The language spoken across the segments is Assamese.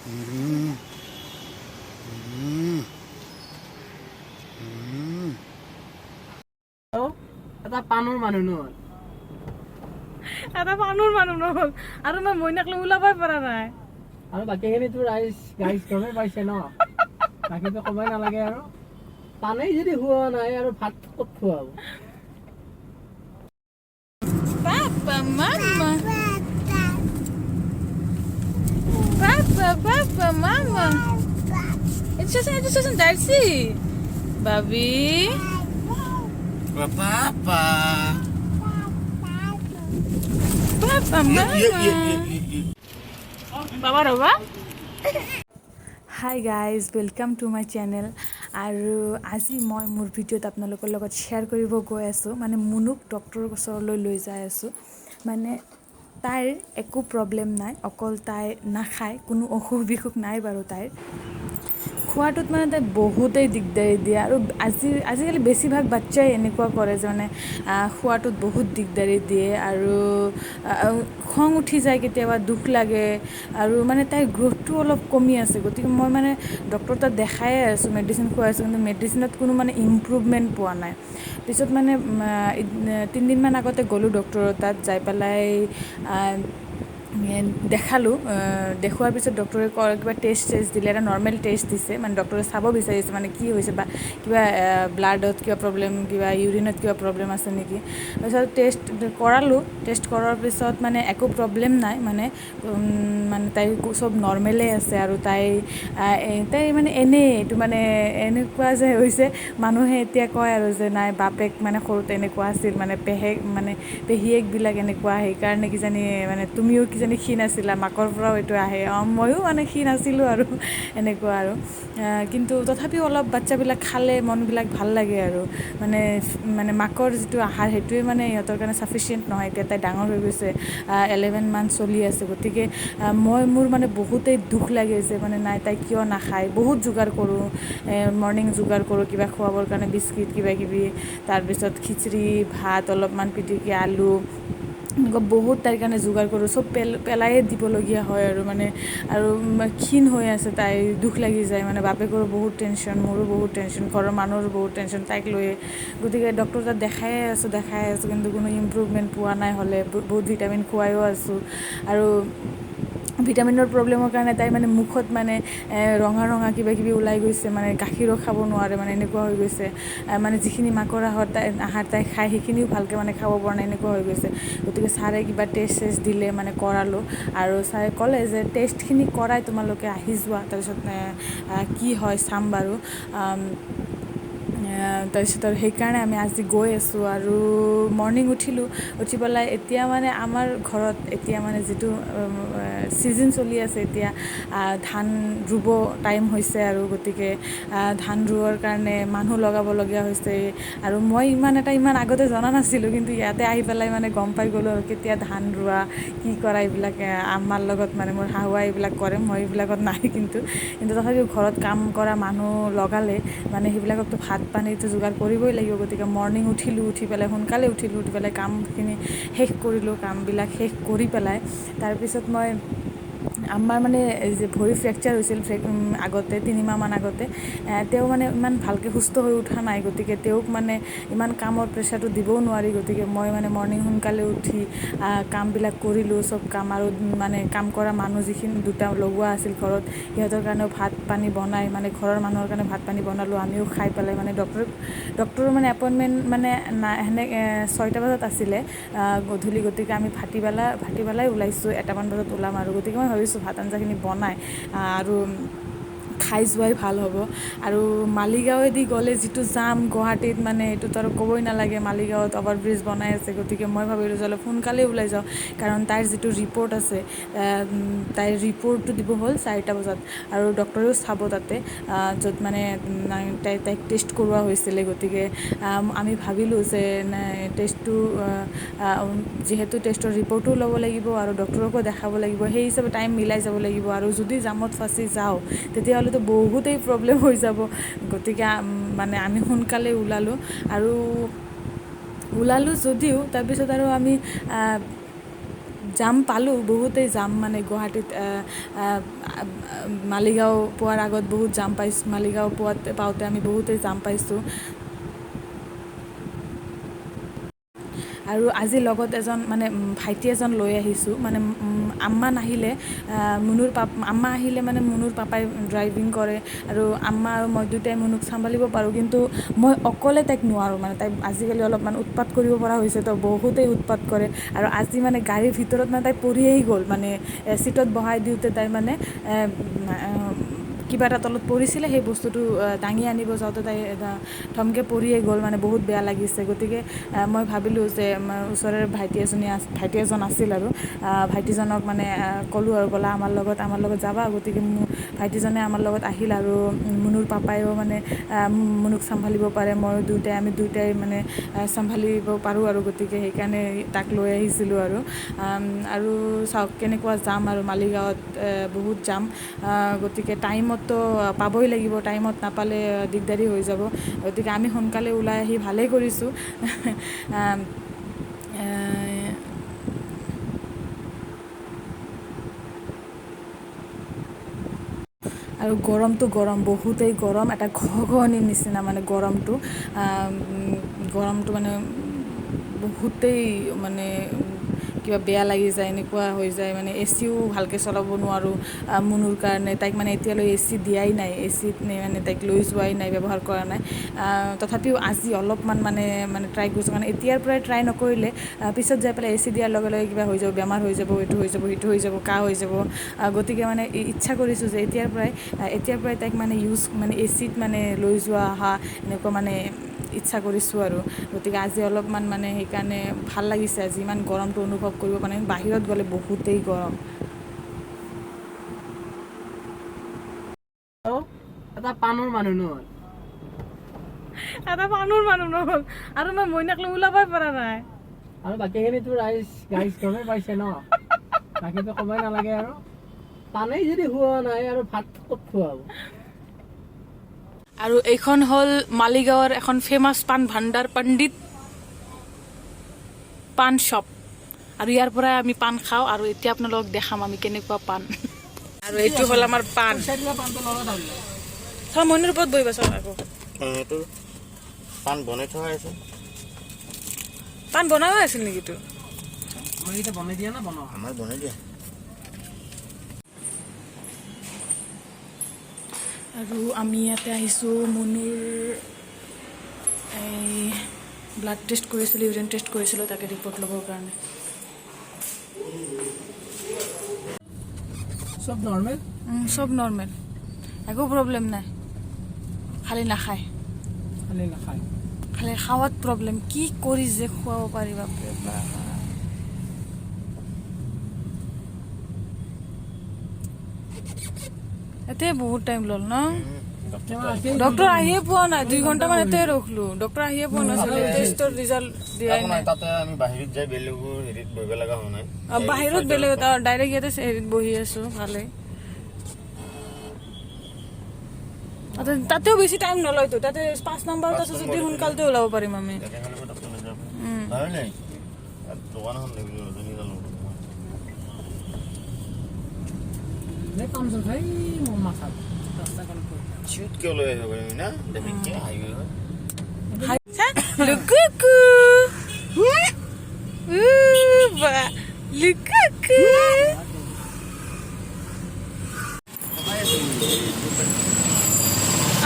এটা পাণৰ মানুহ নহ'ল। এটা পাণৰ মানুহ নহ'ল আৰু মই মইনাক লৈ ওলাবই পৰা নাই। আৰু বাকীখিনিতো ৰাইজ গাইজ গমেই পাইছে ন, বাকীটো ক'বই নালাগে। আৰু পানেই যদি খোৱা নাই, আৰু ভাত ক'ত খোৱাব? Papa, mama. Papa, papa, mama. এইটো চোৱাচোন, Darcy. Babi. Papa. Papa, mama. বাবা, ৰ'বা। Hi guys, welcome to my channel. আৰু আজি মই মোৰ ভিডিঅ'ত আপোনালোকৰ লগত শ্বেয়াৰ কৰিব গৈ আছোঁ, মানে মুনুক ডক্টৰৰ ওচৰলৈ লৈ যাই আছোঁ। মানে তাইৰ একো প্ৰব্লেম নাই, অকল তাই নাখায়। কোনো অসুখ বিসুখ নাই বাৰু। তাইৰ খোৱাটোত মানে তাই বহুতেই দিগদাৰী দিয়ে। আৰু আজিকালি বেছিভাগ বাচ্ছাই এনেকুৱা কৰে যে মানে খোৱাটোত বহুত দিগদাৰী দিয়ে আৰু খং উঠি যায় কেতিয়াবা, দুখ লাগে। আৰু মানে তাইৰ গ্ৰ'থটো অলপ কমি আছে। গতিকে মই মানে ডক্টৰ তাত দেখায়ে আছোঁ, মেডিচিন খুৱাই আছোঁ, কিন্তু মেডিচিনত কোনো মানে ইম্প্ৰুভমেণ্ট পোৱা নাই। পিছত মানে 3 দিনমান আগতে গ'লোঁ ডক্টৰৰ তাত, যাই পেলাই দেখালোঁ। দেখুওৱাৰ পিছত ডক্টৰে কয়, কিবা টেষ্ট চেষ্ট দিলে, এটা নৰ্মেল টেষ্ট দিছে। মানে ডক্টৰে চাব বিচাৰিছে মানে কি হৈছে বা কিবা ব্লাডত কিবা প্ৰব্লেম, কিবা ইউৰিনত কিবা প্ৰব্লেম আছে নেকি। তাৰপিছত টেষ্ট কৰালোঁ। টেষ্ট কৰাৰ পিছত মানে একো প্ৰব্লেম নাই, মানে তাইৰ চব নৰ্মেলেই আছে। আৰু তাই মানে এনেই এইটো মানে এনেকুৱা যে হৈছে, মানুহে এতিয়া কয় আৰু যে নাই, বাপেক মানে সৰুতে এনেকুৱা আছিল, মানে পেহেক মানে পেহীয়েকবিলাক এনেকুৱা, সেইকাৰণে কিজানি মানে তুমিও কিজানি ক্ষীণ আছিলা, মাকৰ পৰাও এইটো আহে। অঁ, ময়ো মানে ক্ষীণ আছিলোঁ আৰু এনেকুৱা আৰু কিন্তু তথাপিও অলপ বাচ্ছাবিলাক খালে মনবিলাক ভাল লাগে। আৰু মানে মাকৰ যিটো আহাৰ, সেইটোৱে মানে ইহঁতৰ কাৰণে চাফিচিয়েণ্ট নহয়। এতিয়া তাই ডাঙৰ হৈ গৈছে, 11 মান্থ চলি আছে। গতিকে মোৰ মানে বহুতেই দুখ লাগে যে মানে নাই, তাই কিয় নাখায়? বহুত যোগাৰ কৰোঁ, মৰ্ণিং যোগাৰ কৰোঁ কিবা খুৱাবৰ কাৰণে, বিস্কিট কিবা কিবি, তাৰপিছত খিচিৰি ভাত অলপমান পিটিকি আলু, এনেকুৱা বহুত তাইৰ কাৰণে যোগাৰ কৰোঁ। চব পেলায়ে দিবলগীয়া হয়। আৰু মানে আৰু ক্ষীণ হৈ আছে তাই, দুখ লাগি যায়। মানে বাপেকৰো বহুত টেনশ্যন, মোৰো বহুত টেনশ্যন, ঘৰৰ মানুহৰো বহুত টেনশ্যন তাইক লৈয়ে। গতিকে ডক্টৰ তাত দেখায়ে আছোঁ, দেখাই আছোঁ, কিন্তু কোনো ইম্প্ৰুভমেণ্ট পোৱা নাই। হ'লে বহুত ভিটামিন খুৱাইও আছোঁ। আৰু ভিটামিনৰ প্ৰব্লেমৰ কাৰণে তাই মানে মুখত মানে ৰঙা ৰঙা কিবা কিবি ওলাই গৈছে, মানে গাখীৰো খাব নোৱাৰে, মানে এনেকুৱা হৈ গৈছে। মানে যিখিনি মাকৰ আহাৰ তাই খায়, সেইখিনিও ভালকৈ মানে খাব পৰা নাই, এনেকুৱা হৈ গৈছে। গতিকে ছাৰে কিবা টেষ্ট চেষ্ট দিলে, মানে কৰালোঁ। আৰু ছাৰে ক'লে যে টেষ্টখিনি কৰাই তোমালোকে আহি যোৱা, তাৰপিছত কি হয় চাম বাৰু। তাৰপিছত আৰু সেইকাৰণে আমি আজি গৈ আছোঁ। আৰু মৰ্ণিং উঠিলোঁ, উঠি পেলাই এতিয়া মানে আমাৰ ঘৰত এতিয়া মানে যিটো ছিজন চলি আছে, এতিয়া ধান ৰুব টাইম হৈছে। আৰু গতিকে ধান ৰোৱাৰ কাৰণে মানুহ লগাবলগীয়া হৈছে। আৰু মই ইমান এটা ইমান আগতে জনা নাছিলোঁ, কিন্তু ইয়াতে আহি পেলাই মানে গম পাই গ'লোঁ আৰু কেতিয়া ধান ৰোৱা, কি কৰা এইবিলাক। আম্মাৰ লগত মানে মোৰ শাহুৱাই এইবিলাক কৰে, মই এইবিলাকত নাই। কিন্তু তথাপিও ঘৰত কাম কৰা মানুহ লগালে মানে সেইবিলাককতো ভাত পানীটো যোগাৰ কৰিবই লাগিব। গতিকে মৰ্ণিং উঠিলোঁ, উঠি পেলাই সোনকালে উঠিলোঁ, উঠি পেলাই কামখিনি শেষ কৰিলোঁ। কামবিলাক শেষ কৰি পেলাই তাৰপিছত মই আমাৰ মানে এই যে ভৰি ফ্ৰেকচাৰ হৈছিল আগতে, 3 মাহমান আগতে, তেওঁ মানে ইমান ভালকৈ সুস্থ হৈ উঠা নাই। গতিকে তেওঁক মানে ইমান কামৰ প্ৰেছাৰটো দিবও নোৱাৰি। গতিকে মই মানে মৰ্ণিং সোনকালে উঠি কামবিলাক কৰিলোঁ, চব কাম। আৰু মানে কাম কৰা মানুহ যিখিনি দুটা লগোৱা আছিল ঘৰত, সিহঁতৰ কাৰণেও ভাত পানী বনাই, মানে ঘৰৰ মানুহৰ কাৰণে ভাত পানী বনালোঁ, আমিও খাই পেলাই মানে ডক্টৰৰ মানে এপইণ্টমেণ্ট মানে নাই, সেনেকৈ 6টা বজাত আছিলে গধূলি। গতিকে আমি ভাটিবেলাই ওলাইছোঁ, এটামান বজাত ওলাম। আৰু গতিকে মই ভাবিছোঁ ভাত আঞ্জাখিনি বনাই আৰু খাই যোৱাই ভাল হ'ব। আৰু মালিগাঁৱেদি গ'লে যিটো জাম গুৱাহাটীত, মানে সেইটোতো আৰু ক'বই নালাগে। মালিগাঁৱত অভাৰ ব্ৰিজ বনাই আছে। গতিকে মই ভাবিলোঁ যে অলপ সোনকালেই ওলাই যাওঁ, কাৰণ তাইৰ যিটো ৰিপৰ্ট আছে, তাইৰ ৰিপৰ্টটো দিব হ'ল 4টা বজাত আৰু ডক্টৰেও চাব তাতে, য'ত মানে তাইক টেষ্ট কৰোৱা হৈছিলে। গতিকে আমি ভাবিলোঁ যে নাই, টেষ্টটো যিহেতু টেষ্টৰ ৰিপৰ্টো ল'ব লাগিব আৰু ডক্টৰকো দেখাব লাগিব, সেই হিচাপে টাইম মিলাই যাব লাগিব। আৰু যদি জামত ফাঁচি যাওঁ, তেতিয়াহ'লেতো বহুতেই প্ৰব্লেম হৈ যাব। গতিকে মানে আমি সোনকালে ওলালোঁ। আৰু ওলালোঁ যদিও তাৰপিছত আৰু আমি জামত ফাঁচি গ'লোঁ। জাম পালোঁ, বহুতেই জাম, মানে গুৱাহাটীত মালিগাঁও পোৱাৰ আগত বহুত জাম পাইছোঁ। মালিগাঁও পাওঁতে আমি বহুতেই জাম পাইছোঁ। আৰু আজি লগত এজন মানে ভাইটি এজন লৈ আহিছোঁ। মানে আম্মা নাহিলে মুনুৰ আম্মা আহিলে মানে মুনুৰ পাপাই ড্ৰাইভিং কৰে আৰু আম্মা আৰু মই দুটাই মুনুক চম্ভালিব পাৰোঁ, কিন্তু মই অকলে তাইক নোৱাৰোঁ। মানে তাই আজিকালি অলপমান উৎপাত কৰিব পৰা হৈছে, তো বহুতেই উৎপাত কৰে। আৰু আজি মানে গাড়ীৰ ভিতৰত মানে তাই পৰিয়েই গ'ল, মানে চিটত বহাই দিওঁতে তাই মানে কিবা এটা তলত পৰিছিলে, সেই বস্তুটো দাঙি আনিব যাওঁতে তাই ধমকৈ পৰিয়ে গ'ল, মানে বহুত বেয়া লাগিছে। গতিকে মই ভাবিলোঁ যে ওচৰৰে ভাইটি এজন আছিল আৰু ভাইটিজনক মানে ক'লোঁ আৰু ব'লা আমাৰ লগত যাবা। গতিকে মোৰ ভাইটিজনে আমাৰ লগত আহিল আৰু মুনুৰ পাপায়ো মানে মুনুক চম্ভালিব পাৰে, ময়ো আমি দুয়োটাই মানে চম্ভালিব পাৰোঁ আৰু গতিকে সেইকাৰণে তাক লৈ আহিছিলোঁ। আৰু আৰু চাওক কেনেকুৱা জাম আৰু মালিগাঁৱত বহুত জাম, গতিকে টাইমত তো পাবই লাগিব, টাইমত নাপালে দিগদাৰী হৈ যাব। গতিকে আমি সোনকালে ওলাই আহি ভালেই কৰিছোঁ। আৰু গৰমটো গৰম, বহুতেই গৰম, এটা ঘহঘহনিৰ নিচিনা মানে গৰমটো, গৰমটো মানে বহুতেই মানে কিবা বেয়া লাগি যায়, এনেকুৱা হৈ যায়। মানে এ চিও ভালকৈ চলাব নোৱাৰোঁ মুনুৰ কাৰণে। তাইক মানে এতিয়ালৈ এ চি দিয়াই নাই, এ চিত মানে তাইক লৈ যোৱাই নাই, ব্যৱহাৰ কৰা নাই। তথাপিও আজি অলপমান মানে মানে ট্ৰাই কৰিছোঁ, কাৰণ এতিয়াৰ পৰাই ট্ৰাই নকৰিলে পিছত যাই পেলাই এ চি দিয়াৰ লগে লগে কিবা হৈ যাব, বেমাৰ হৈ যাব, এইটো হৈ যাব, সিটো হৈ যাব, কাহ হৈ যাব। গতিকে মানে ইচ্ছা কৰিছোঁ যে এতিয়াৰ পৰাই তাইক মানে ইউজ মানে এ চিত মানে লৈ যোৱা অহা এনেকুৱা মানে ইচ্ছা কৰিছোঁ আৰু। গতিকে আজি অলপমান মানে সেইকাৰণে ভাল লাগিছে, আজি ইমান গৰমটো অনুভৱ কৰিব পৰা নাই। বাহিৰত গ'লে বহুতেই গৰম। এটা পাণৰ মানুহ নহ'ল, এটা পাণৰ মানুহ নহ'ল আৰু মই মইনাক লৈ ওলাবই পৰা নাই। আৰু বাকীখিনিতো ৰাইজ গাইজ গমেই পাইছে ন, বাকীতো ক'বই নালাগে। আৰু পানেই যদি খোৱা নাই আৰু ভাত ক'ত খুৱাব। আৰু এইখন হ'ল মালিগাঁৱৰ এখন ফেমাছ পাণ ভাণ্ডাৰ, পণ্ডিত পাণ শ্বপ। আৰু ইয়াৰ পৰাই আমি পাণ খাওঁ। আৰু এতিয়া আপোনালোকক দেখাম আমি কেনেকুৱা পাণ। আৰু এইটো হ'ল আমাৰ পাণ। মইনাৰ ওপৰত বহিবা চাওক আকৌ। এইটো পাণ বনাই থোৱা আছে। পাণ বনাই আছিল নেকি এইটো? বনাই দিয়া না বনোৱা? আমাৰ বনাই দিয়া। আৰু আমি ইয়াতে আহিছোঁ মুনুৰ এই ব্লাড টেষ্ট কৰিছিলোঁ, ইউৰিন টেষ্ট কৰিছিলোঁ, তাকে ৰিপৰ্ট ল'বৰ কাৰণে। চব নৰ্মেল? চব নৰ্মেল, একো প্ৰব্লেম নাই, খালি নাখায়। খালি নাখায়, খালি খাৱাত প্ৰব্লেম। কি কৰি যে খুৱাব পাৰি, বাপৰে বাপ। এতিয়া বহুত টাইম ল'ল ন? ডক্টৰ আহিয়ে পোৱা নাই, 2 ঘণ্টামান এতে ৰখলো, ডক্টৰ আহিয়ে পোৱা নাছিলে, টেষ্টৰ ৰিজাল্ট দিয়াই নাই। তাতে আমি বাহিৰত যাই বেলেগৰ হেৰিত বহিব লগা হোৱা নাই, বাহিৰত বেলেগ ডাইৰেক্ট ইয়াতে হেৰিত বহি আছো। ভালেই, তাতেও বেছি টাইম নলয়তো, তাতে 5 নম্বৰত আছে যদি সোনকালতে ওলাব পাৰিম আমি।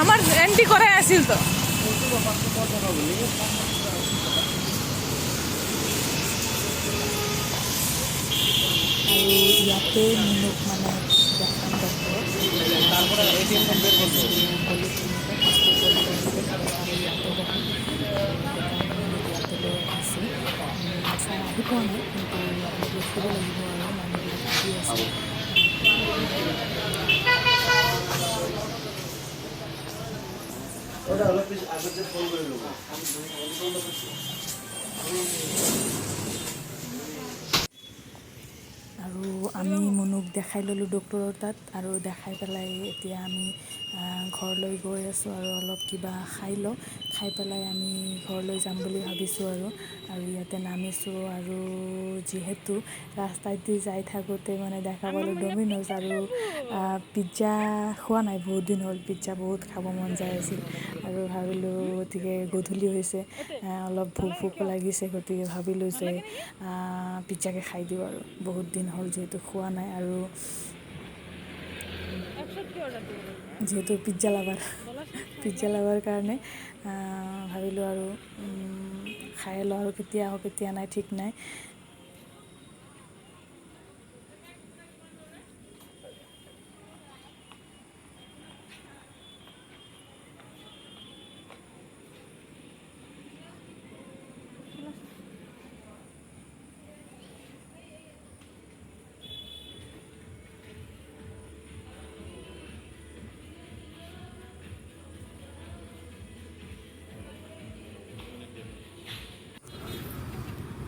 আমাৰ এণ্টি কৰাই আছিল তো। আৰু ইয়াতে মুনুক মানে দেখাম ডক্টৰক। ইয়াতে লৈ আহিছোঁ, ছাৰ আহি পোৱা নাই, কিন্তু অলপ ৰখিব লাগিব আৰু মানুহবিলাক আহি আছে। আৰু আমি মুনুক দেখাই ল'লোঁ ডক্টৰৰ তাত আৰু দেখাই পেলাই এতিয়া আমি ঘৰলৈ গৈ আছোঁ আৰু অলপ কিবা খাই লওঁ, খাই পেলাই আমি ঘৰলৈ যাম বুলি ভাবিছোঁ আৰু। আৰু ইয়াতে নামিছোঁ আৰু যিহেতু ৰাস্তাইদি যাই থাকোঁতে মানে দেখা পালোঁ ডমিন'জ আৰু পিজ্জা খোৱা নাই বহুত দিন হ'ল, পিজ্জা বহুত খাব মন যায় আছিল আৰু ভাবিলোঁ গতিকে গধূলি হৈছে, অলপ ভোক ভোক লাগিছে, গতিকে ভাবিলোঁ যে পিজ্জাকে খাই দিওঁ আৰু বহুত দিন হ'ল যিহেতু খোৱা নাই আৰু যিহেতু পিজ্জা লাভাৰ কাৰণে ভাবিলোঁ আৰু খাই লওঁ আৰু কেতিয়া আহোঁ কেতিয়া নাই ঠিক নাই।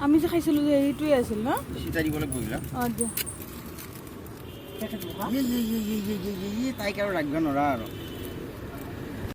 আমি যে খাইছিলোঁ যে সেইটোৱে আছিল ন? সীতা দিব লাগিব এইবিলাক। অঁ দিয়া। তাইক আৰু ৰাখিব নোৱাৰা আৰু।